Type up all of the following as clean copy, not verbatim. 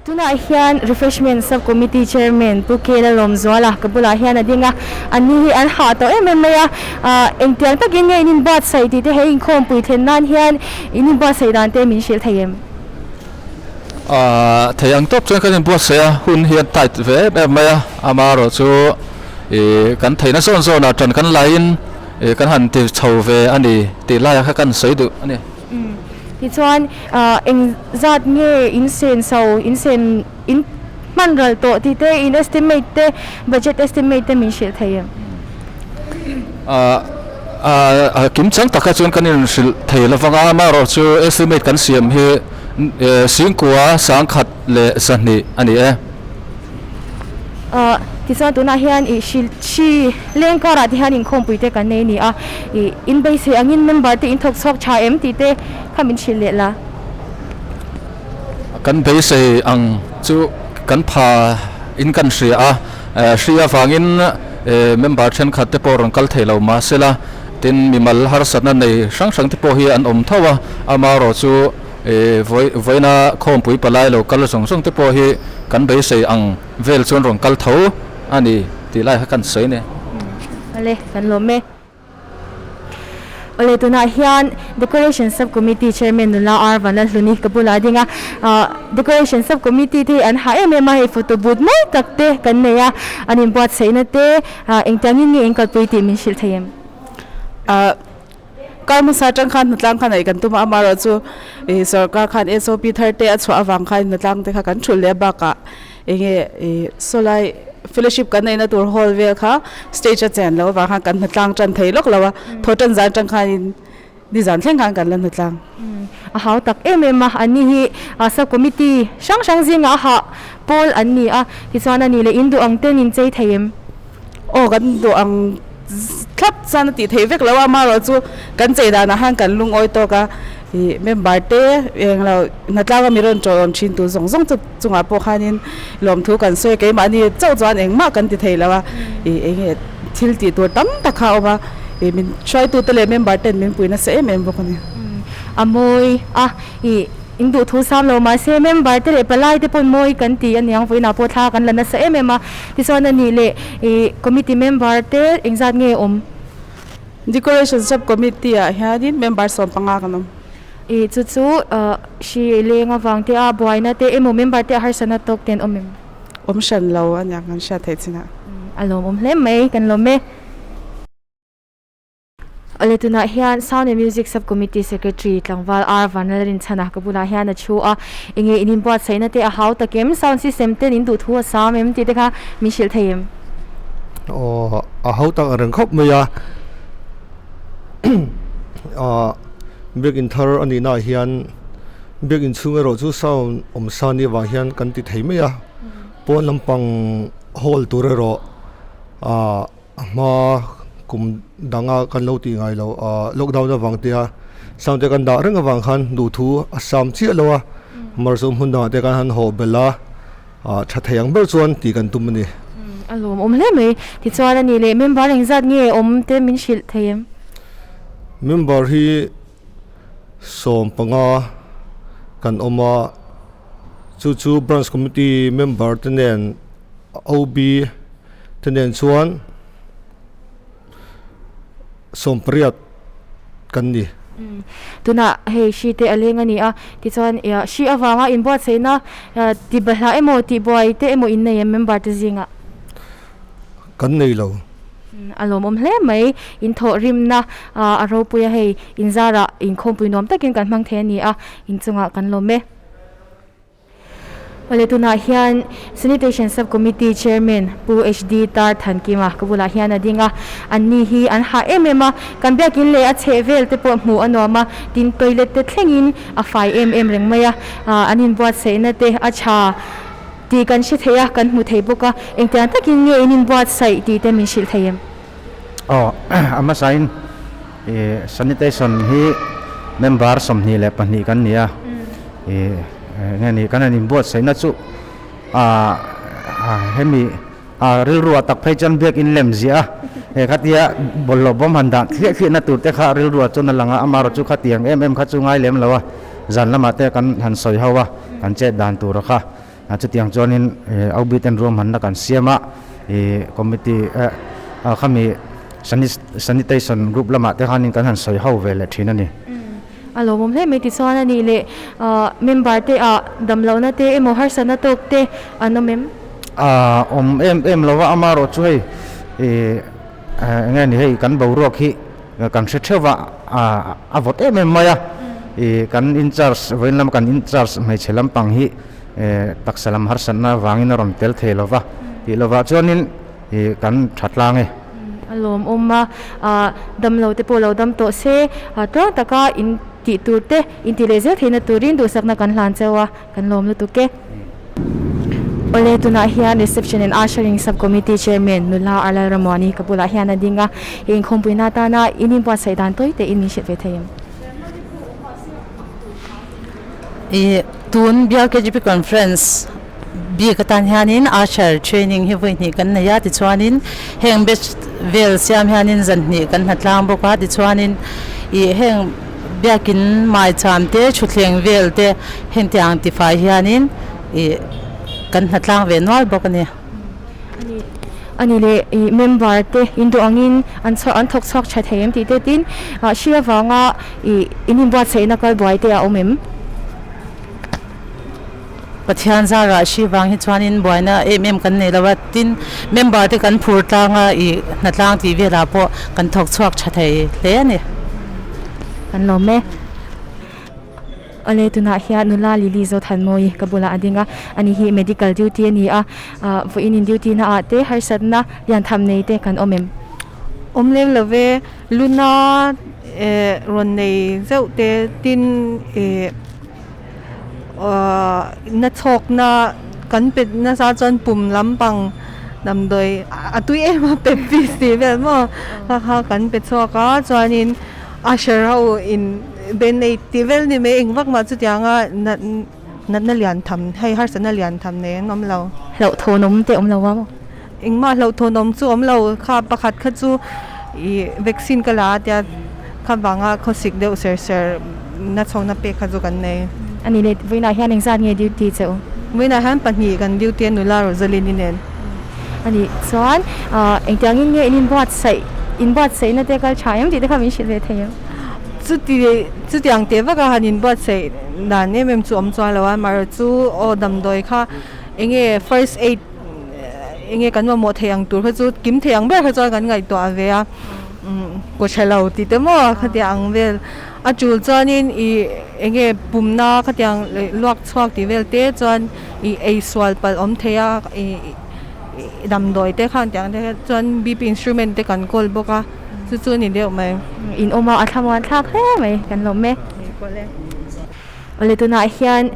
Tunah hian Refreshment Sub Committee Chairman Pu Kela Lawmzuala ka bulah hian a ding a, anni hi an hah tawh em em mai a, engtiang takin nge in inbuatsaih tih te he inkhawmpui thlen nan hian in inbuatsaih dan te min hrilh thei em? Thei ang tawp chuan kan inbuatsaih a, hun hi a tight ve em em mai a, amaherawhchu kan theihna zawn zawnah ṭan kan laiin kan han ti chho ve a ni tih laiah kha kan sawi duh a ni. Tichuan, eng zat nge in sen so, in sen in hman ral tawh tih te, in estimate te, budget estimate te min hrilh thei em? A kim chang taka chuan kan in hrilh thei lo vang a, amaherawhchu estimate kan siam hi Singkua sangkhat leh zahnih a ni e. Tichuan tunah hian ih hri hri leng karah te hian inkhawmpui te kan nei a ni a, ih in beisei angin member te in thawk chhuak tha em tih te kha min hrilh leh la. Kan beisei ang chu kan pha in kan hria a, hri avangin member thenkhat te pawh rawn kal thei lo mahsela tin mimal harsatna nei hrang hrang te pawh hi an awm tho a, amaherawhchu Vawiina khawmpui palai lo kal zawng zawng te pawh hi kan beisei ang vel chuan rawn kal tho a ni tih lai kha kan sawi a ni. Awle, kan lawm e. Awle, tunah hian Decoration Sub Committee Chairman nula R Vanlalhluni ka bulah a ding a. Decoration Sub Committee te hi an hah em em a, hei photo booth mai tak te kan nei a, an inbuatsaihna te engtiangin nge in kalpui tih min hrilh thei em? Kar hmasa atang khan hnatlang khan aih kan tum a, amaherawh chu ih sorkar khan SOP thar te a chhuah avang khan hnatlang te kha kan thulh leh a bakah eng nge ih sawlai fellowship kan neihna tur hall vel kha stage a chen loh avang khan kan hnatlang tan thei lawk lo a, thaw tan zan atang khanin nizan thleng khan kan la hnatlang. A hau tak em em a, anni hi sub committee hrang hrang zingah a hah pawl an ni a, tichuan a nih leh in duh ang ten in chei thei em? Aw kan duh ang thlap chuan a tih theih vek lo a, amaherawh chu kan chei danah khan kan lungawi tawk a, ih member te englo hnatlang a mi rawn tawh awm thin tur zawng zawng chu chungah pawh khanin lawmthu kan sawi a, keimahni chauh chuan engmah kan ti thei lo a, ih eng nge thil tih tur tam tak kha a awm a, ih min hruaitute leh member ten min pui nasa em em bawk a ni. A mawi a, ih In duh thu sam lo mahse member te leh palai te pawn mawi kan ti aniang vawiinah pawh thla kan la nasa em em a, tichuan a nih leh ih committee member te engzat nge awm? Decoration sub committee ah hianin member 15 kan awm. Ih chu chu hri leng avang te a buaina te emaw member te a harsatna tawk te an awm em? Awm hran lo aniang kan hriat theih chinah. A lawmawm hle mai kan lawm e. Awle tunah hian Sound and Music Sub Committee Secretary tlangval R Vanlalrinchhana ka bulah hian a thu a, enge in inbuatsaihna te a hau tak em, sound system ten in duh thu a sam em tih te kha min hrilh thei em? Aw a hau tak ang reng khawp mai a, ah biakin thar a nihna ah hian biakin chhung erawh chu sound awm sa ni avang hian kan ti thei mai a, pawn lampang hall tur erawh ah. A hma kum danga kan lo tih ngai lo ah lockdown avang te a sound te kan dah reng avang khan duhthu a sam chiah lo a Marzawm hmun dangah te kan han haw belh a ah tha thei ang ber chuan tih kan tum a ni. A lawmawm hle mai. Tichuan a nih leh member engzat nge awm te min hrilh thei em? Member hi 15 kan awm a, chu chu branch committee member te nen OB Te nen chuan 18 kan ni. Tunah hei hri te a leng a ni a, tichuan hri avanga inbuatsaihna ti bahlah emaw tih buai te emaw in nei em member te zingah? Kan nei lo. A lawmawm hle mai, in thawh rimna a ropui a hei inzarah inkhawmpui nuam takin kan hmang thei a ni a, inchungah kan lawm e. Awle tunah hian Sanitation Sub Committee Chairman Pu HD Tar Thankima ka bulah hian a ding a, anni hi an hah em em a, kan biakin leh a chheh vel te pawh hmuh a nuam a, tin toilet te thlengin a fai em em reng mai a, an inbuatsaihna te a tha tih kan hre thei a, kan hmu thei bawk a, engtiang takin nge in inbuatsaih tih te min hrilh thei em? Aw, a hmasain ih sanitation hi member 22 kan ni a, ih enge ni kan han inbuatsaihna chu ah hemi ah rilru ah tak phei chuan biakin lem ziah a, he khatia bawlhhlawh bawm han dah thliah thliahna tur te kha rilru ah chuan a lang a, amaherawh chu khatiang em em kha chu ngai lem lo a, zan lamah te kan han sawi ho a, kan chet dan tur kha. Chutiang chuanin OB ten ruahmanna kan siam a, ih committee khami sanitation group lamah te khanin kan han sawi ho ve leh thin a ni. A lawmawm hle mai tichuan a nih leh member te ah damlohna te emaw harsatna tawk te an awm em? A awm em em lo va, amaherawh chu hei ih eng nge ni hei kan boruak hi kan hre theuh va, a vawt em em mai a, ih kan incharge vawiin lama kan incharge hmeichhe lampang hi taksa lam harsatna vangin a rawn tel thei lo va tih lovah chuanin ih kan tha tlang e. A lawmawm a, damlo te pawh lo dam tawh se, tluang taka in tih tur te in tih leh zel theihna turin duhsakna kan hlan cheu a, kan lawm lutuk e. Awle tunah hian Reception and Ushering Sub Committee Chairman Nula Arlal Ramuani ka bulah hian a ding a, he inkhawmpuina atana in inbuatsaih dan tawi tein min hrilh ve thei em? Ih tun Bial KGP Conference bik atan hianin Usher training hi vawi hnih kan nei a, tichuanin heng batch vel siam hianin zan hnih kan hnatlang bawk a, tichuanin ih heng biakin maicham te thutthleng vel te hengtiang tifai hianin ih kan hnatlang ve nual bawk a ni. Ani leh ih member te in duh angin an chhuak an thawk chhuak tha thei em tih te tin hri avanga ih in inbuatsaihna kal buai te a awm em? Pathian zarah hri vang hi chuanin buaina em em kan nei lo a, tin member te kan phur tlang a ih hnatlang tih velah pawh kan thawk chhuak tha thei hle a ni. Kan lawm e. Awle tunah hian nula Lily Zothanmawii ka bulah a ding a, ani hi medical duty a ni a, vawiin in duty na ah te harsatna lian tham nei te kan awm em? Awm lem lo ve, luna eh rawn nei zeuh te tin eh. Na chhawkna kan pe nasa chuan pum lampang damdawi a tui em a pe piece tih vel maw kha kha kan pe chhuak a chuanin usher ho in band aid tih vel ni mai engvak mah chutianga natna lian tham hei harsatna lian tham nei an awm lo. Hlauhthawnawm te awm lo a maw? Engmah hlauhthawnawm chu awm lo kha pakhat kha chu ih vaccine ka la a tia kha vanga khawsik deuh ser ser na chhawkna pek kha chu kan nei. A ni le, vawiinah hian engzat nge duty che u? Vawiinah hian pahnih kan duty a nula Rosaline-i nen. A nih chuan engtiangin nge in inbuatsaih inbuatsaihna te kal tha em tih te kha min hrilh ve thei em? Chuti chutiang teh vaka han inbuatsaih dan em em chu awm chuang lo a, amaherawhchu aw damdawi kha enge first aid enge kan mamawh theih ang tur kha chu kim theih ang ber kha chuan kan ngaihtuah ve a kaw tha lo tih te maw khatiang ang vel a tul chuanin ih enge pumna khatiang luak chhuak tih vel te chuan ih ei sual palh awm thei a ih damdawi te khan tiang te chuan B P instrument te kan kawl bawk a chu chu a ni deuh mai. In awm a a thlamuan thlak hle mai kan lawm e. Awle tunah hian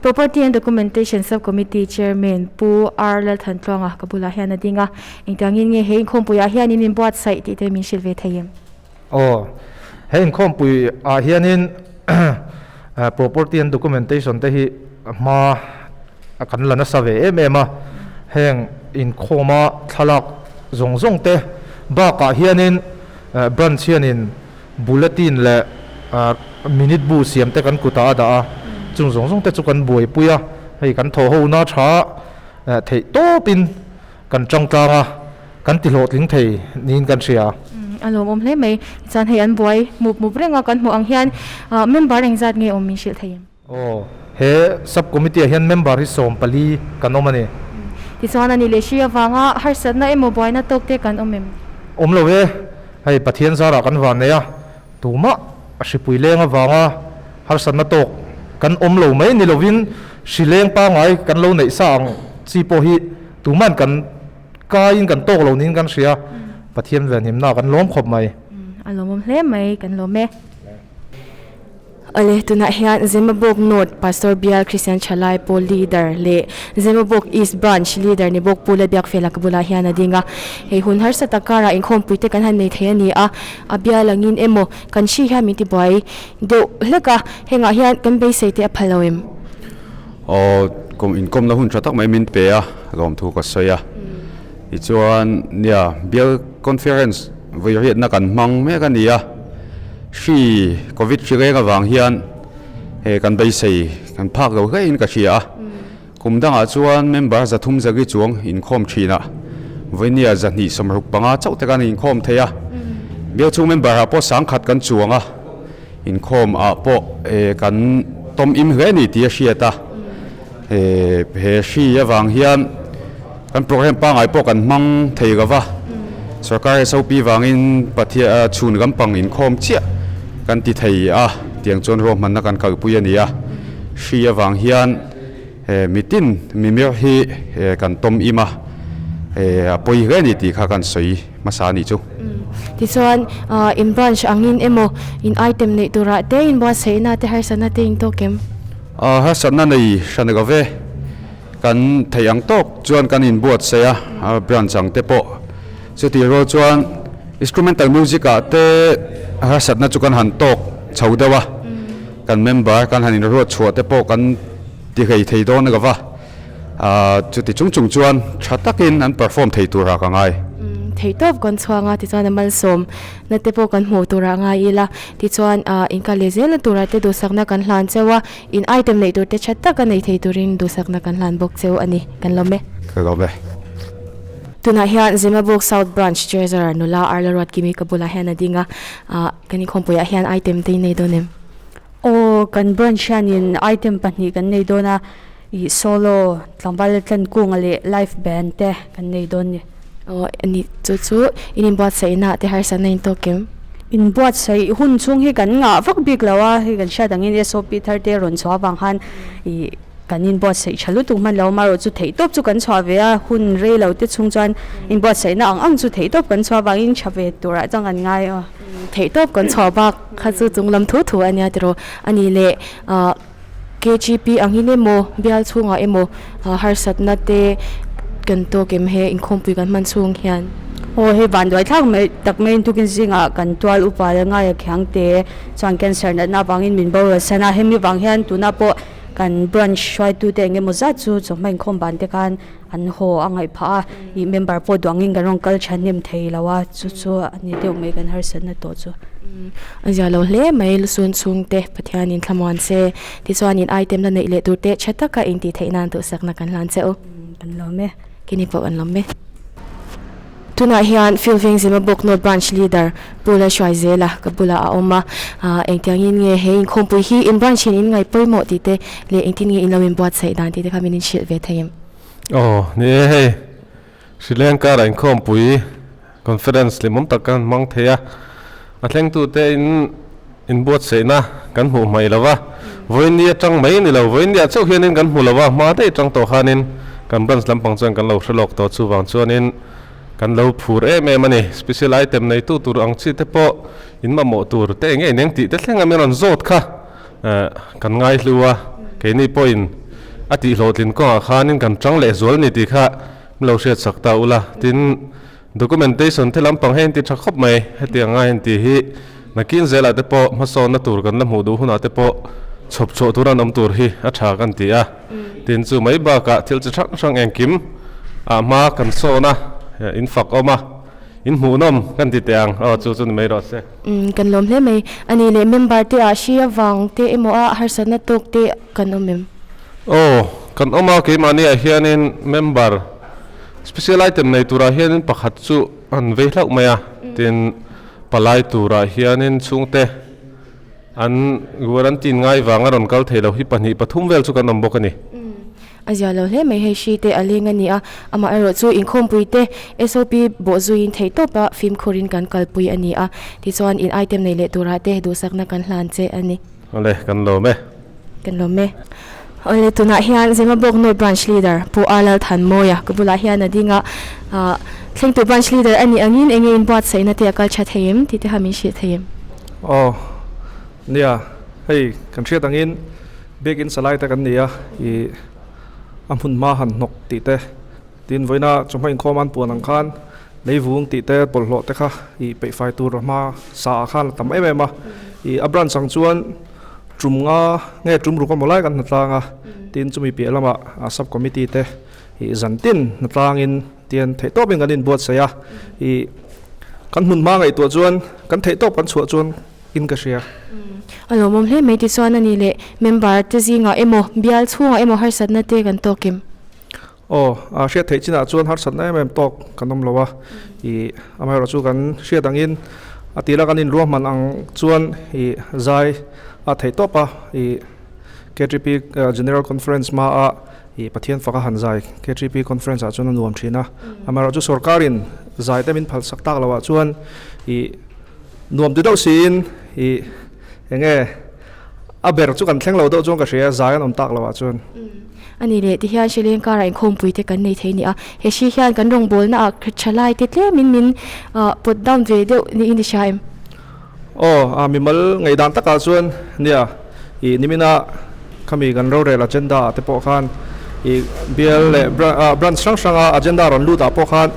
Property and Documentation Sub Committee Chairman Pu R Lalthantluanga ka bulah hian a ding a, engtiangin nge he inkhawmpuiah hian in inbuatsaih tih te min hrilh ve thei em? Aw, he inkhawmpui ah hianin Property and Documentation te hi hma kan la nasa ve em em a, heng inkhawma thlalak zawng zawng te bakah hianin Branch hianin Bulletin leh minute bu siam te kan kutah a dah a, chung zawng zawng te chu kan buaipui a, hei kan thaw ho na tha theih tawpin kan tang tlang a, kan ti hlawhtling thei niin kan hria. A lawmawm hle mai, tichuan hei an buai mup mup reng a, kan hmuh ang hian member engzat nge awm min hrilh thei em? Aw, he sub committee ah hian member hi 14 kan awm a ni. Tichuan a nih leh hri avanga harsatna emaw buaina tawk te kan awm em? Awm lo e, hei Pathian zarah kan van nei a, tumah hripui leng avanga harsatna tawk kan awm lo mai ni lovin hri leng pangngai kan lo neih sa ang chi pawh hi tuman kan kaiin kan tawk lo niin kan hria, Pathian venhimna kan lawm khawp mai. A lawmawm hle mai, kan lawm e. Awle, tunah hian Zemabawk North Pastor Bial Christian Thalai Pawl Leader leh Zemabawk East Branch Leader ni bawk Pu Lalbiakfela ka bulah hian a ding a. Hei hun harsa tak karah inkhawmpui te kan han nei thei a ni a, a bial angin emaw kan hri hian min tibuai deuh hlek a, hengah hian kan beisei te a phal lo em? Aw, kum inkawmna hun tha tak mai min pe a, lawmthu ka sawi a. Tichuan, nia, Bial Conference vawiriatna kan hmang mek a ni a, hri Covid hri reng avang hian he kan beisei kan phak lo hlein ka hria a. Kum dangah chuan member 300 zagi chuang inkhawm thin a, vawinia 265 chauh te kan inkhawm thei a. Bial chhung member ah pawh 10,000 kan chuang a, inkhawm ah pawh kan tawm im hle a ni tih a hriat a. He hri avang hian kan program pangngai pawh kan hmang thei lo va, sorkar SOP vangin Pathian chhun lampang inkhawm chiah kan ti thei a, tiang chuan ruahmanna kan kalpui a ni a. Hri avang hian mitin mimir hi kan tawm im a, a pawi hle a ni tih kha kan sawi hmasa a nih chu. Tichuan, in branch angin emaw in item neih turah te inbuatsaihna te harsatna te in tawk em? Harsatna nei hran lo ve. Kan theih ang tawk chuan kan inbuatsaih a, branch ang te pawh. Chutih rual chuan instrumental music ah te harsatna chu kan han tawk chho deuh a, kan member kan han inruat chhuah te pawh kan ti hlei thei dawn lo va. Chuti chung chung chuan tha takin an perform thei turah ka ngai. Theihtawp kan chhuang a, tichuan a malsawm na te pawh kan hmuh turah ngai ila. Tichuan inka leh zelna turah te duhsakna kan hlan cheu a, in item neih tur te tha taka nei thei turin duhsakna kan hlan bawk cheu a ni. Kan lawm e. Ka lawm e. Tunah hian Zemabawk South Branch Treasurer nula Arla Ruatkimi ka bulah hian a ding a, kan inkhawmpuiah hian item te in nei dawn em? Aw, kan branch hianin item pahnih kan nei dawn a, ih solo, tlangval tlankunga leh live band te kan nei dawn ni. Aw, ani chu chu in inbuatsaihna te harsatna in tawk em? Inbuatsaih hun chhung hi kan ngah vak bik lo a, hei kan hriat angin SOP thar te rawn chhuah avang khan ih kan inbuatsaih tha lutuk hman lo amaherawh chu theihtawp chu kan chhuah ve a, hun rei lo te chhung chuan inbuatsaihna ang ang chu theihtawp kan chhuah avangin tha ve turah chuan kan ngai a. Theihtawp kan chhuah bak kha chu chung lam thu thu a nia tiraw a ni leh ah KGP angin emaw bial chhungah emaw harsatna te kan tawk em he inkhawmpui kan hman chhung hian. Aw hei van duai thlak mai tak mai in tukin zingah kan tual upa leh ngaia khiang te chuan cancer natna avangin min boral san a, hemi vang hian tuna pawh kan branch hruaitute eng emaw zat chu chawhma inkhawm ban te khan an haw a ngaih phah a, ih member pawh duangin kan rawn kal thahnem thei lo a, chu chu a ni deuh mai kan harsatna tawh chu. A zia lo hle mai lusun chhungte Pathianin thlamuan se tichuanin item la neih leh tur te tha taka intih theih nan duhsakna kan hlan che u. Kan lawm e. Kini pawh kan lawm e. Tunah hian Field Veng Zemabawk North Branch Leader Pu Lalhruaizela ka bulah a awm a, engtiangin nge he inkhawmpui hi in branch hian in ngaih pawimawh tih te leh engtin nge in lo inbuatsaih dan tih te kha min inhrilh ve thei em? Aw, ni e hei, Sri Lanka-ah inkhawmpui conference limawm tak kan hmang thei a, a thlengtute in inbuatsaihna kan hmuh hmaih lo va, vawiin atang mai ni lo, vawiin chauh hianin kan hmu lo va, hma daih atang tawh khanin kan branch lampang chuan kan lo hre lawk tawh, chuvang chuanin kan lo phur em em a ni. Special item neitu tur ang chi te pawh in mamawh tur te eng nge ineng tih te thleng a min rawn zawt kha kan ngaihlu a, keini pawhin a tihhlawhtlin kawngah khanin kan tang leh zual a ni tih kha min lo hriatsak ta ula, tin Documentation te lampang hi a inti tha khawp mai, hetiang anga inti hi nakin zelah te pawh hmasawnna tur kan la hmuh duh hunah te pawh chhawp chhuah tur an awm tur hi a tha kan ti a. Tin chu mai bakah thil chi hrang hrang engkim ah hma kan sawn a, in fak awm a, in hmuhnawm kan ti teh ang, aw chu chu ni mai rawh se. Umm kan lawm hle mai. A nih leh member te ah hri avang te emaw a harsatna tawk te kan awm em? Aw kan awm a, keimahni ah hianin member Special item nei turah hianin pakhat chu an vei hlauh mai a, tin palai turah hianin chhungte an guarantee ngai vanga rawn kal thei lo hi pahnih pathum vel chu kan awm bawk a ni. A zia lo hle mai hei hri te a leng a ni a, amah erawh chu inkhawmpui te SOP bawh zuiin theih tawpa fimkhurin kan kalpui a ni a, tichuan in item nei leh turah te duhsakna kan hlan che a ni. Awle, kan lawm e. Kan lawm e. Awle, tunah hian Zemabawk North Branch Leader Pu A Lalthanmawia ka bulah hian a ding a, thlengtu Branch Leader a nih angin enge inbuatsaihna te a kal tha thei em tih te kha min hrilh thei em? Aw, nia, hei kan hriat angin Biakin Salai te kan ni a, ih a hmun hma han hnawk tih te, tin vawiina chawhma inkhawm an puan ang khan leivung tih te bawlhhlawh te kha ih peihfai tur hma sa ah khan a tam em em a, ih a branch ang chuan Tum nga nge tum ruk emaw lai kan hnatlang a, tin chumi piah lamah sub committee te ih zan tin hnatlangin tian theihtawpin kan inbuatsaih a, ih kan hmun hma ngaihtuah chuan kan theihtawp kan chhuah chuan in ka hria. A lawmawm hle mai tichuan a ni leh member te zingah emaw bial chhungah emaw harsatna te kan tawk em? Aw, a hriat theih chinah chuan harsatna em em tawk kan awm lo a, ih amaherawh chu kan hriat angin a tila kan inruahman ang chuan ih zai a theih tawp a, ih KTP General Conference hmaah ih Pathian faka han zai KTP Conference ah chuan a nuam thin a, amaherawh chu sorkarin zai te min phalsak tak loh ah chuan ih nuam ti deuh siin ih eng nge a ber chu kan thleng lo deuh chuan ka hria zai an awm tak loh ah chuan. A ni leh tihian hrileng karah inkhawmpui te kan nei thei a ni a, he hri hian kan rawngbawlna ah thalai te tlemin min pawt down ve deuh niin i hria em? Aw, a mimal ngaihdan takah chuan nia ih nimina khami kan rorel agenda ah te pawh khan ih bial leh branch hrang hranga agenda rawn lut ah pawh khan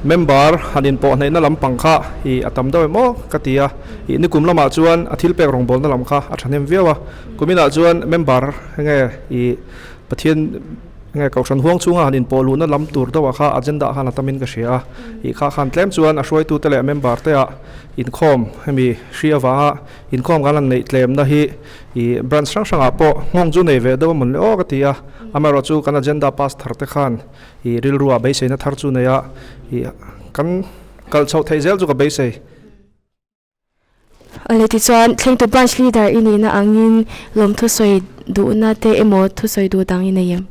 member han inpawh hnaihna lampang kha ih a tam deuh em aw ka ti a, ih nikum lamah chuan a thil pek rawngbawlna lam kha a thahnem viau a, kuminah chuan member enge ih Pathian nge kohhran huang chhunga han inpawh luhna lam tur deuhah kha agenda ah khan a tamin ka hria a, ih kha khan tlem chuan a hruaitute leh member te ah inkhawm hemi hri avanga inkhawm kan han neih tlemna hi ih branch hrang hrangah pawh nghawng chu nei ve deuh a mawn le aw ka ti a, amaherawh chu kan agenda pass thar te khan ih rilruah beiseina thar chu nei a, ih kan kalh chhoh theih zel chu ka beisei. Awle tichuan thlengtu branch leader i nihna angin lawm thusawi duhna te emaw thusawi duh dang i nei em?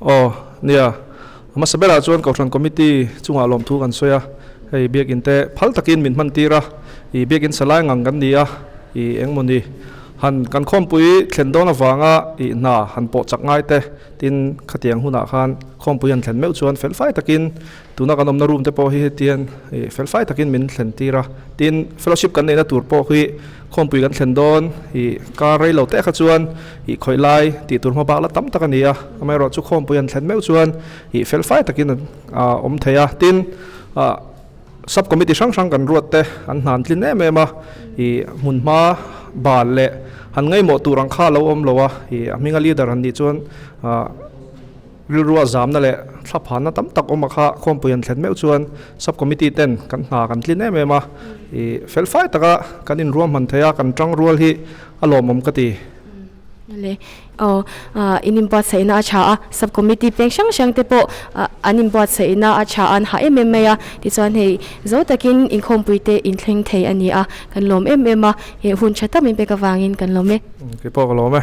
Aw, nia. A hmasa berah chuan Kohhran Committee chungah lawmthu kan sawi a, hei biakin te phal takin min hman tir a, ih biakin salai ngang kan ni a, ih engmawni han kan khawmpui thlen dawn avanga ih hna han pawh chak ngai te tin khatiang hunah khan khawmpui han thlen meuh chuan felfai takin Tuna kan awmna room te pawh hi hetian ih felfai takin min thlen tir a, tin fellowship kan neihna tur pawh hi khawmpui kan thlen dawn ih kar rei lo teh kha chuan ih khawih lai tih tur hma bak la tam tak a ni a, amaherawh chu khawmpui an thlen meuh chuan ih felfai takin a awm thei a, tin ah sub committee hrang hrang kan ruat te an hnan tlin em em a, ih hmunhma bal leh han ngaihmawh tur ang kha a lo awm lo a, ih a hminga leader han nih chuan ah. Rilrua zamna leh thlaphanna tam tak awm a kha khawmpui an thlen meuh chuan Sub Committee ten kan hna kan tlin em em a, ih felfai taka kan inruahman thei a, kan tang rual hi a lawmawm ka ti. Le aw, in inbuatsaihna a tha a, Sub Committee peng hrang hrang te pawh an inbuatsaihna a tha a, an hah em em mai a, tichuan hei zo takin inkhawmpui te inthleng thei a ni a, kan lawm em em a, he hun tha tak min pek avangin kan lawm e. Keipawh ka lawm e.